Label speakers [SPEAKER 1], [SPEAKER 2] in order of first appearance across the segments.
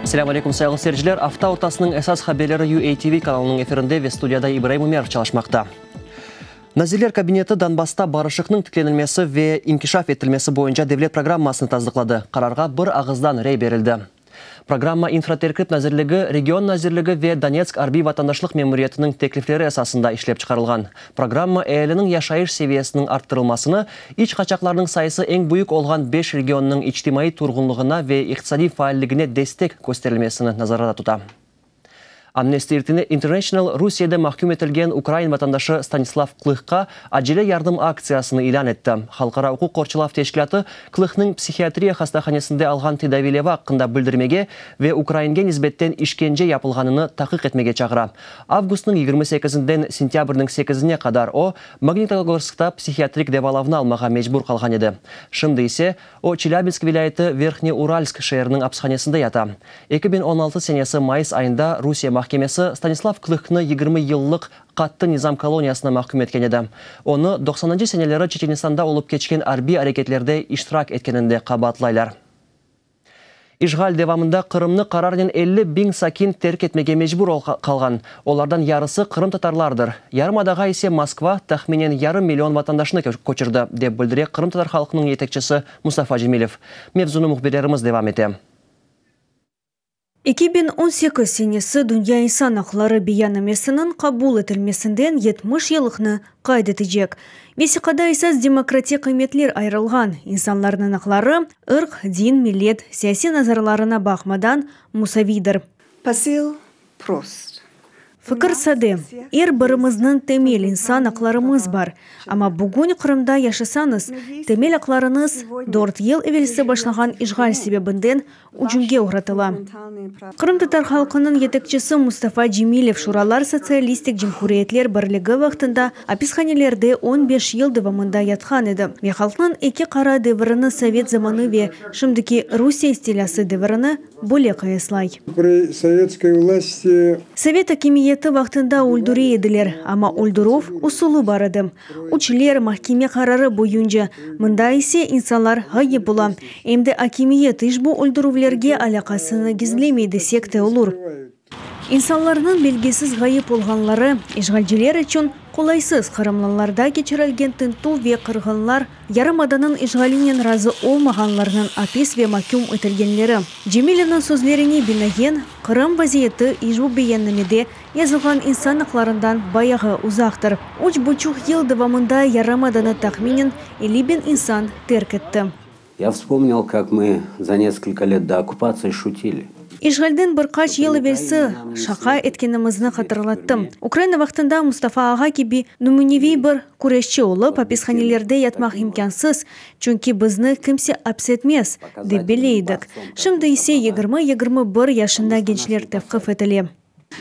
[SPEAKER 1] Selâm aleyküm, sayğılı seyirciler! Afta ortasınıñ esas haberleri UATV kanalınıñ efirinde ve studiyada İbraim Ümerov çalışmaqta. Nazirler Kabineti Donbassta barışıqnıñ tiklenilmesi ve inkişaf etilmesi boyunca devlet programmasını tasdıqladı. Qararğa bir ağızdan rey berildi. Programma İnfraterkip nazirligi, Region nazirligi ve Donetsk arbiy vatandaşlıq memuriyetiniñ teklifleri esasında işlep çıqarılğan. Programma ealiniñ yaşayış seviyesiniñ arttırılmasını, iç qaçaqlarnıñ sayısı eñ büyük olğan beş regionnıñ içtimaiy turğunlığına ve iqtisadiy faalligine destek kösterilmesini nazarda tuta. Amnesty International Rusiyede mahküm etilgen ukrain vatandaşı Stanislav Klıhqa acele yardım aktsiyasını ilân etti. Halqara uquq qorçalav teşkilâtı Klıhnıñ psihiatriya hastahanesinde alğan tedaviylevi aqqında bildirmege ve ukrainge nisbetten işkence yapılğanını taqiq etmege çağıra. Avgustnıñ 28-inden sentâbrniñ sekizine qadar o, Magnitogorskta psihiatrik devalavnı almağa mecbur qalğan edi. Şimdi ise, O, Çelâbinsk vilâyeti Verhneuralsk şeeriniñ apishanesinde yata. 2016 senesi mayıs ayında Rusiye mahkemesi Stanislav Klıhnı 20 yıllıq qattı nizam koloniyasına mahküm etken edi. Onı doqsanıncı seneleri Çeçenistanda olıp keçken arbiy areketlerde iştirak etkeninde qabaatlaylar. İşğal devamında Qırımnı qararnen 50 biñ sakin terk etmege mecbur qalğan. Olardan yarısı qırımtatarlardır. Yarımadağa ise Moskva tahminen yarım million vatandaşını köçürdi, dep bildire qırımtatar halqınıñ yetekçisi Mustafa Cemilev. Mevzunı mühbirlerimiz devam ete.
[SPEAKER 2] 2018 senesi Dünya insan aqları beyannamesiniñ qabul etilmesinden 70 yıllıqnı qayd etecek. Vesiqada esas demokratik qıymetler ayırılğan, insanlarnıñ aqları, ırq, din, millet, siyasiy nazarlarına baqmadan, musaviydir.
[SPEAKER 3] Посыл прост.
[SPEAKER 2] Fikir sade, er birimizniñ temel insan aqlarımız bar. Amma bugün Qırımda yaşasañız, temel aqlarıñız dört yıl evelsi başlağan işğal sebebinden ücümge oğratıla. Qırımtatar halqınıñ yetekçisi Mustafa Cemilev Şuralar Sotsialistik Cumhuriyetler Birligi vaqtında apishanelerde on beş yıl devamında yatqan edi ve halqnıñ eki qara devirini sovet zamanı ve şimdiki Rusiye istilâsı devirini böyle qıyaslay.
[SPEAKER 4] При советской власти.
[SPEAKER 2] Sovet akimiyeti vaqtında öldüre ediler, amma öldürüv usulı bar edi. Üçler, mahkeme qararı boyunca. Mında ise insanlar ğayıp ola. Em de akimiyet işbu öldürüvlerge alâqasını gizlemey desek te olur. İnsanlarnıñ belgisiz ğayıp olğanları, işğalciler içün qolaysız qırımlılarda keçirilgen tintüv ve qırğınlar, yarımadanıñ işğalinen razı olmağanlarnıñ apis ve maküm etilgenleri. Cemilevniñ sözlerine binaen, Qırım vaziyeti işbu beyannamede yazılğan insan aqlarından bayağı uzaqtır. Üç buçuq yıl devamında yarımadanı tahminen 50 biñ insan terk etti.
[SPEAKER 5] Я вспомнил, как мы за несколько лет до оккупации шутили.
[SPEAKER 2] İşğalden bir qaç yıl evelsi şaqa etkenimizni hatırlattım. Ukraina vaqtında Mustafa ağa kibi nümüneviy bir küreşçi olıp, apishanelerde yatmaq imkânsız, çünki bizni kimse apis etmez, dep bile edik. Şimdi ise 20-21 yaşında gençler tevqif etile.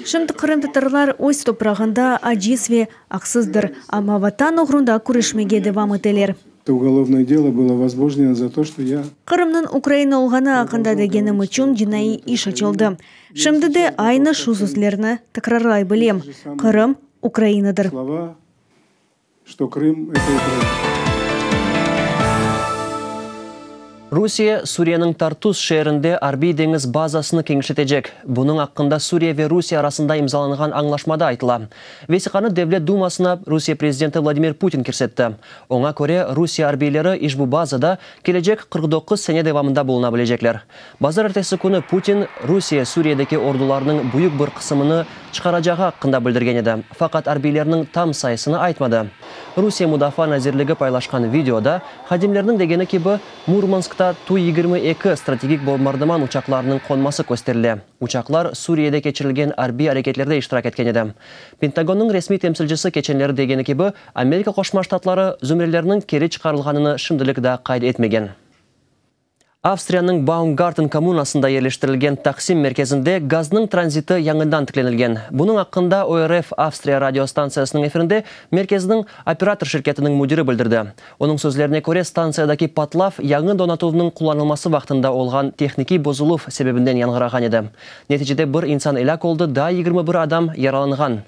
[SPEAKER 2] Şimdi qırımtatarlar öz toprağında aciz ve aqsızdır, amma Vatan oğrunda küreşmege devam eteler.
[SPEAKER 4] Уголовное дело было возбуждено за то, что я
[SPEAKER 2] Qırımnıñ Ukraina olğanı aqqında degenim içün cinaiy iş açıldı. Şimdi de aynı şu sözlerni tekrarlay bilem. Qırım Ukrainadır.
[SPEAKER 4] Слова, что Крым это Украина.
[SPEAKER 1] Rusiye Suriyeniñ Tartus şeerinde arbiy deñiz bazasını kenişletecek. Bunıñ aqqında Suriye ve Rusiye arasında imzalanğan añlaşmada aytıla. Vesiqanı Devlet dumasına Rusiye prezidenti Vladimir Putin kirsetti. Oña köre, Rusiye arbiyleri işbu bazada kelecek 49 sene devamında buluna bilecekler. Bazarertesi künü Putin, Rusiye Suriyedeki ordularınıñ büyük bir qısımını çıqaracağı aqqında bildirgen edi, faqat arbiylerniñ tam sayısını aytmadı. Rusiye Mudafaa nazirligi paylaşqan videoda, hadimlerniñ degeni kibi, Murmanskta Tu-22 strategik bombardıman uçaqlarınıñ qonması kösterile. Uçaqlar Suriyede keçirilgen arbiy areketlerde iştirak etken edi. Pentagonnıñ resmiy temsilcisi keçenleri degeni kibi, Amerika Qoşma Ştatları zümrelerniñ keri çıqarılğanını şimdilik daa qayd etmegen. Avstriyanıñ Baumgarten kommunasında yerleştirilgen taqsim merkezinde gaznıñ tranziti yañıdan tiklenilgen. Bunıñ aqqında ORF Avstriya radio stantsiyasınıñ efirinde merkezniñ operator şirketiniñ müdiri bildirdi. Onıñ sözlerine köre, stantsiyadaki patlav yañı donatuvnıñ qullanılması vaqtında olğan tehnikiy bozuluv sebebinden yañğırağan edi. Neticede bir insan elâk oldı, daa 21 adam yaralanğan.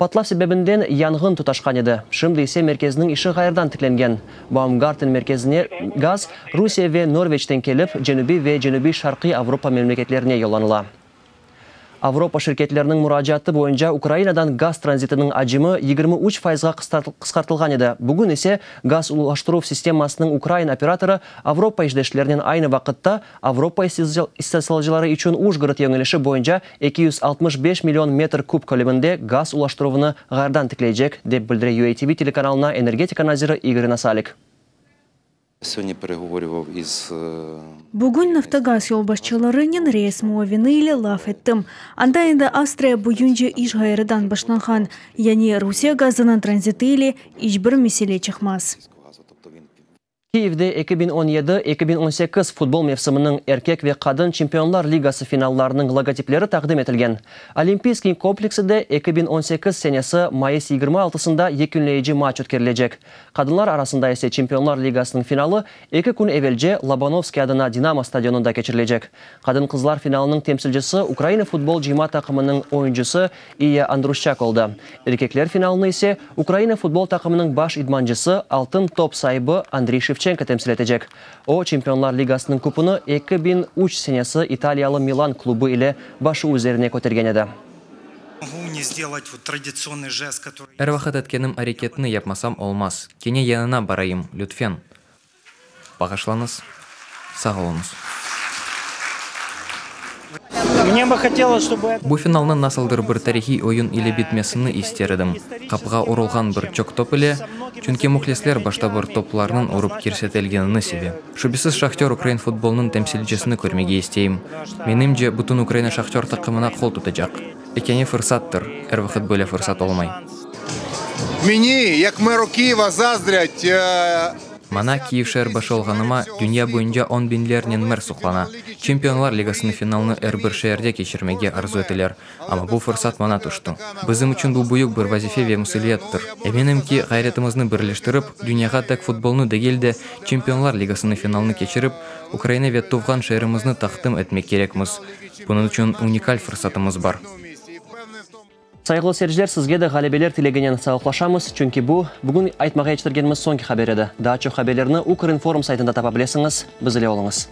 [SPEAKER 1] Patlav sebebinden yanğın tutaşqan edi, şimdi ise merkezniñ işi ğayrıdan tiklengen. Baumgarten merkezine gaz Rusiye ve Norveçten kelip, Cenübiy ve Cenübiy-Şarqiy Avropa memleketlerine yollanıla. Avropa şirketleriniñ muracaatı boyunca Ukrainadan gaz tranzitiniñ acimi 23 fayızğa qısqartılğan edi. Bugün ise gaz ulaştıruv sistemasınıñ ukrain operatorı Avropa işdeşlerinen aynı vaqıtta Avropa istisalcıları içün Ujgorod yöñelişi boyunca 265 million metr kub köleminde gaz ulaştıruvını ğayrıdan tikleycek, dep bildire UATV telekanalına energetika naziri İgor Nasalik.
[SPEAKER 2] Bugün Naftogaz yolbaşçılarınen reis muavini ile laf ettim. Anda endi Avstriya boyunca iş ğayrıdan başlanğan, yani Rusiye gazınıñ tranziti ile iç bir mesele çıqmaz.
[SPEAKER 1] Kiyevde 2017, 2018 futbol mevsiminiñ erkek ve qadın Çempionlar Ligası finallarınıñ logotipleri taqdim etilgen. Olimpiyskiy komplekside 2018 senesi mayıs 26-sında yekünleyici matç ötkerilecek. Qadınlar arasında ise Çempionlar Ligasınıñ finalı eki kün evelce Lobanovskiy adına Dinamo stadionında keçirilecek. Qadın-qızlar finalınıñ temsilcisi Ukraina futbol cıyma taqımınıñ oyuncısı İya Andruşçak oldı. Erkekler finalını ise Ukraina futbol taqımınıñ baş idmancısı, Altın top saibi Andriy Şevçenko temsil etecek. O, Çempionlar Ligasınıñ kupunı 2003 senesi italiyalı Milan klubu ile başı üzerine kötergen edi.
[SPEAKER 6] Er vaqıt etkenim areketni yapmasam olmaz. Kene yanına barayım, lütfen. Bağışlañız. Sağ oluñız. Bu finalnıñ nasıldır bir tarihiy oyun ile bitmesini ister edim, qapığa urulğan bir çoq top ile, çünki mühlisler başta bir toplarnıñ urıp kirsetilgenini seve. Şübesiz, Şahtör ukrain futbolınıñ temsilcisini körmege isteyim. Menimce, bütün Ukraina Şahtör taqımına qol tutacaq. Ekâne fırsattır, er vaqıt böyle fırsat olmay.
[SPEAKER 7] Meni, yek meru Kiyeva, zazdrât.
[SPEAKER 6] Maña, Kiyev şeer başı olğanıma, dünya boyunca on biñlernen mer suqlana. Çempionlar Ligasınıñ finalını er bir şeerde keçirmege arzu eteler. Amma bu fırsat maña tüşti. Bizim içün bu büyük bir vazife ve mesüliyettir. Eminim ki, ğayretimizni birleştirip, dünyağa tek futbolnı degil de, Çempionlar Ligasınıñ finalını keçirip, Ukraina ve tuvğan şeerimizni taqdim etmek kerekmiz. Bunıñ içün unikal fırsatımız bar.
[SPEAKER 1] Sayğılı seyirciler, sizge de ğalebeler tileginen sağlıqlaşamız, çünki bu, bugün aytmağa yetiştirgenimiz soñki haber edi. Daa çoq haberlerni Ukrinform saytında tapa bilesiñiz. Biz ile oluñız.